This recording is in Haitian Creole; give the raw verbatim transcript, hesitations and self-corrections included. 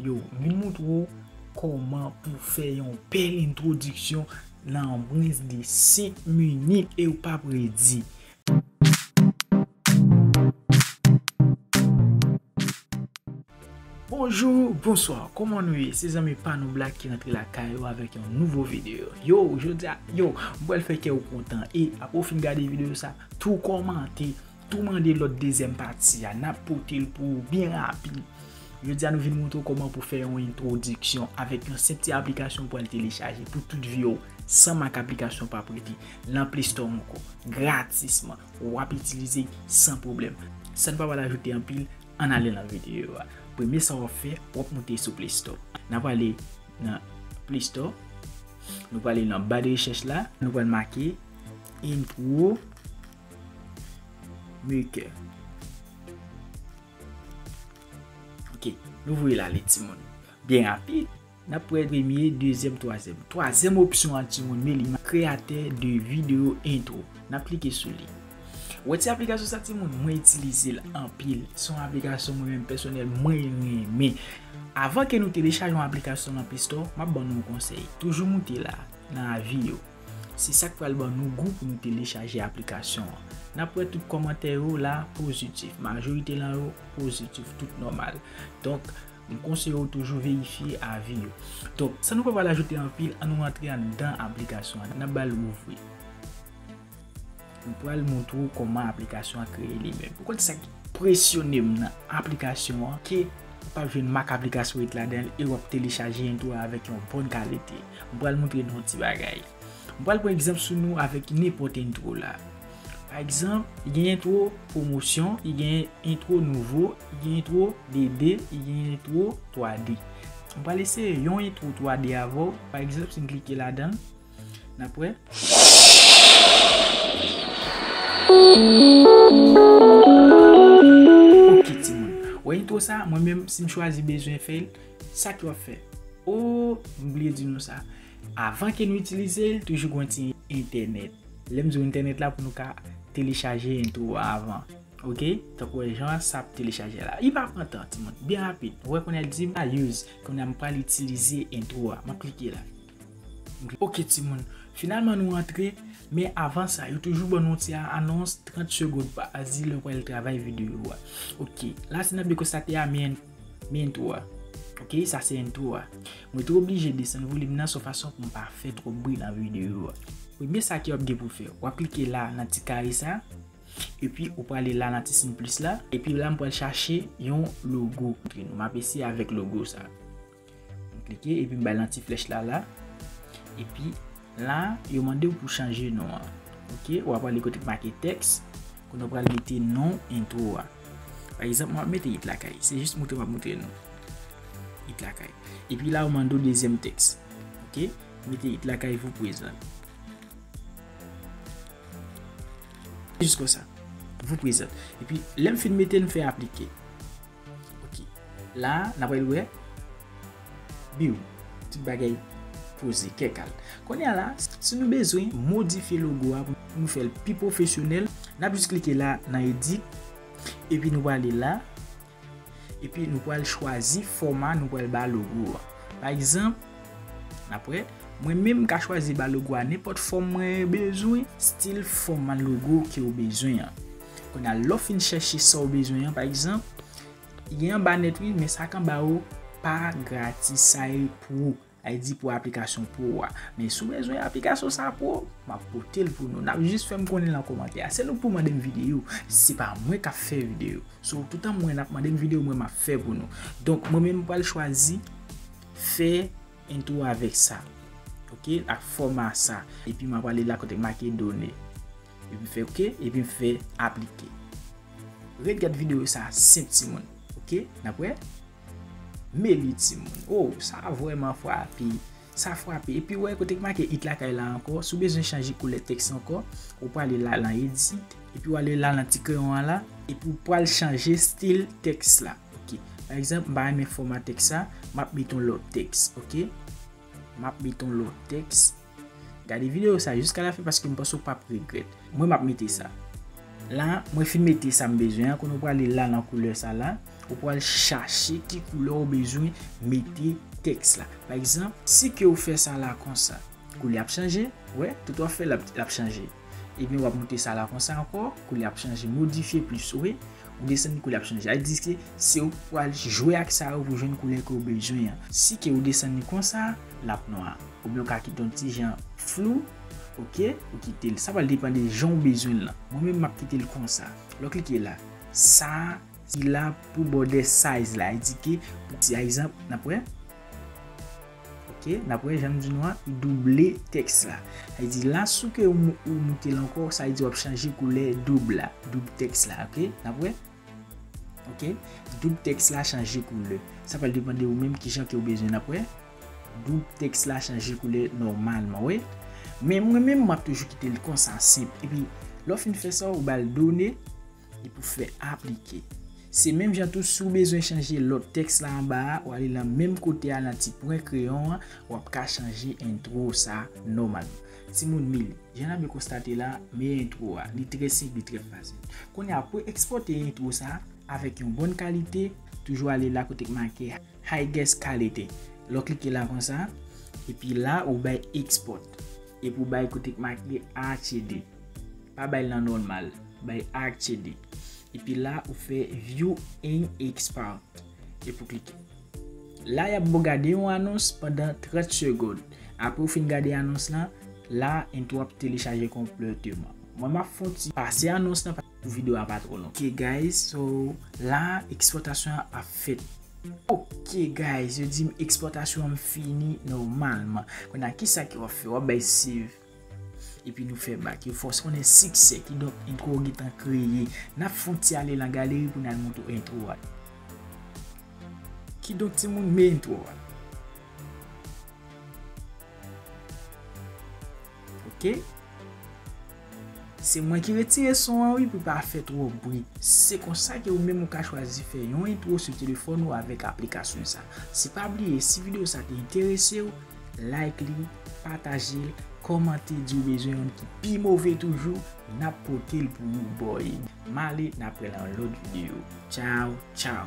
Yo, m vin montre w kòman pou fè yon bèl entwodiksyon nan mwens de senk minit e w p ap redi. Bonjou, bonswa, kòman nou ye? Se zanmi pa nou Black ki rantre lakay ou avèk yon nouvo videyo. Yo, jodi a, yo, m pral fè kè w kontan e apre w fin gade videyo sa, tou kòmante, tou mande lòt dezyèm pati a, n ap pote l pou ou byen rapid. Jodi a nou vin montre w kòman pou fè yon entwodiksyon avèk yon senp ti aplikasyon pou al telechaje pou tout vi w, san mak aplikasyon p ap rete nan Play Store ankò, gratisman, w ap itilize san pwoblèm. San n pa pral ajoute anpil, ann ale nan videyo a. Premye sa w ap fè, w ap monte sou Play Store. N ap ale nan Play Store, nou prale nan ba de rechèch la, nou pral make Intro Maker. Ok, nou voye l ale, timoun. Byen rapid. N ap wè premye, dezyèm, twazyèm. Twazyèm opsyon an, timoun, men li kreyatè de videyo entwo. N ap klike sou li. Wè ti aplikasyon sa, timoun, mwen itilize l anpil. Se yon aplikasyon mwen menm pèsonèl mwen renmen. Avan ke nou telechaje yon aplikasyon nan Play Store, m ap ban nou yon konsèy. Toujou moute la, nan avi yo. Se sa k pral ban nou gou pou nou telechaje aplikasyon an. N ap wè tout kòmantè yo la pozitif. Majorite lan yo pozitif, tout nòmal. Donk, m konseye w toujou verifye avi yo. Donk, san nou pa pral ajoute anpil, ann nou rantre anndan aplikasyon an. N ap ba l ouvri. M pral montre w kòman aplikasyon an kreye li menm. Ou konn sa k enpresyone m nan aplikasyon an, ke ou p ap jwenn mak aplikasyon ret ladan l e w ap telechaje entwo a avèk yon bòn kalite. M pral montre nou yon ti bagay. M pral pran egzanp sou nou avèk nenpòt entwo la. Pa egzanp, gen entwo pwomosyon, gen entwo nouvo, gen entwo de de, gen entwo twa de. M pral eseye yon entwo twa de avè w. Pa egzanp, si m klike ladan l, n ap wè. Ok, timoun. Wè entwo sa, mwen menm, si m chwazi bezwen fè l, sa ki w ap fè? O, m bliye di nou sa. Avan ke nou itilize l, toujou gen yon ti entènèt. Lè m di w entènèt la, pou nou ka telechaje entwo a avan. Ok? Tankou wè jan sa ap telechaje la. Li pa pran tan, timoun. Byen rapid. Ou wè kounye a l di m a use. Kounye a m pral itilize entwo a. M ap klike la. Ok, timoun. Finalman, nou antre. Men avan sa, yo toujou ban nou ti anons trant segonn pa di lè w pral travay videyo a. Ok. La, si n ap byen konstate a, men, men entwo a. Ok, sa se entwo a. Mwen te oblije desann volim nan, se yon fason pou m pa fè twòp bri nan videyo a. Premye sa ke w ap gen pou fè, w ap klike la nan ti kare sa. Epi ou prale la nan ti siy plis la. Epi la m pral chache yon logo. M ap eseye avèk logo sa. M klike epi m bay nan ti flèch la la. Epi la yo mande w pou chanje non an. Ok, w ap prale kote k make tèks. Kounye a w pral mete non entwo a. Pa egzanp, m ap mete It Lakay. Se jis montre m ap montre nou. It Lakay. Epi la yo mande w dezyèm tèks. Ok, mete It Lakay, vous présente. Jis konsa. Vous présente. Epi, lè m fin mete l, m fè aplike. Ok. La, n ap pral wè. Biw. Tout bagay poze, kè kal. Kounye a la, si nou bezwen modifye logo a pou nou fè l pi pwofesyonèl, n ap jis klike la nan edit. Epi nou prale la. Epi nou pral chwazi fòma nou pral ba logo a. Pa egzanp, n ap wè, mwen menm m ka chwazi ba logo a nenpòt fòm mwen bezwen, stil fòma logo ke w bezwen an. Kounye a, lè w fin chèche sa w bezwen an, pa egzanp, gen anba nèt wi, men sa k anba yo pa gratis, sa e pro. Sa vle di pou aplikasyon pro a. Men si w bezwen aplikasyon sa pro, m ap pote l pou nou. N ap jis fè m konnen nan kòmantè a. Se nou k pou mande m videyo. Se pa mwen k ap fè videyo. So, toutan mwen n ap mande m videyo, mwen m ap fè pou nou. Donk, mwen menm m pral chwazi fè entwo avèk sa. Ok, ak fòma sa. Epi m ap prale la kote k make done. Epi m fè ok, epi m fè aplike. Ret gad videyo sa, senp timoun. Ok, n ap wè. Men li timoun. Oh, sa vrèman frape. Sa frape. Epi wè kote k make It Lakay la ankò. Si w bezwen chanje koulè tèks ankò, ou prale la nan edit. Epi w ale la nan ti kreyon an la. Epi w pral chanje stil tèks la. Ok. Pa egzanp, m pa renmen fòma tèks sa. M ap met yon lòt tèks. Ok. M ap met yon lòt tèks. Gade videyo sa jiska lafen paske m panse w p ap regrèt. Mwen m ap mete sa. La, mwen fin mete sa m bezwen an. Kounye a ou prale la nan koulè sa la. Ou pral chache ki koulè ou bezwen mete tèks la. Pa egzanp, si ke ou fè sa la konsa, koulè ap chanje. Wè, tout w ap fè l ap, l ap chanje. Ebyen, w ap moute sa la konsa ankò, koulè ap chanje, modifye plis, wè. Ou desann li, koulè ap chanje. Sa vle di ke se ou k pral jwe ak sa yo pou jwenn koulè ke w bezwen an. Si ke ou desann li konsa, l ap nwa. Oubyen ou ka kite yon ti jan flou, oke, ou kite l. Sa pral depann de jan ou bezwen l lan. Mwen menm, m ap kite l konsa. Lè w klike la, sa ki la pou border size la. Li di ke, pou, pa egzanp, n ap wè. Oke, n ap wè, jan m di nou an, li double tèks la. Sa vle di, la, si ke ou, ou moute l ankò, sa vle di w ap chanje koulè doub la, doub tèks la, oke? N ap wè? Oke? Doub tèks la chanje koulè. Sa pral depann de ou menm ki jan ke ou bezwen, n ap wè. Doub tèks la chanje koulè nòmalman, wi. Men mwen menm, m ap toujou kite l konsa, senp. Epi, lè w fin fè sa, ou ba l done, epi w fè aplike. Se menm jan tou, si w bezwen chanje lòt tèks la anba a, w ale nan menm kote a, nan ti pwen kreyon an, w ap ka chanje entwo sa nòmalman. Timoun, men li, jan n ap byen konstate la, men entwo a, li trè senp, li trè fasil. Kounye a, pou ekspòte entwo sa avèk yon bòn kalite, toujou ale la kote k make Highest quality. Lè w klike la konsa, epi la ou bay export. Epi ou bay kote k make H D. Pa bay l nan nòmal, bay H D. Epi la ou fè view and export. Epi ou klike. La y ap ba w gade yon anons pandan trant segonn. Apre ou fin gade anons lan, la entwo ap telechaje konplèteman. Mwen m ap fè yon ti pase anons lan pou videyo a pa twò long. Ok guys, so la ekspòtasyon an ap fèt. Ok guys, yo di m ekspòtasyon an fini nòmalman. Kounye a kisa ke w ap fè? W ap bay save. Epi nou fè bak. Yo fè w konnen siksè, kidonk entwo w gentan kreye. N ap fè yon ti ale nan galeri pou n al montre w entwo a. Kidonk timoun, men entwo a. Ok? Se mwen ki retire son an wi pou pa fè twòp bri. Se konsa ke ou menm ou ka chwazi fè yon entwo sou telefòn ou avèk aplikasyon sa. Se pa bliye, si videyo sa te enterese w, like li, pataje l, kòmante, di w bezwen youn ki pi move toujou, n ap pote l pou ou boy. M ale, n ap wè nan lòt videyo. Tchaw, tchaw.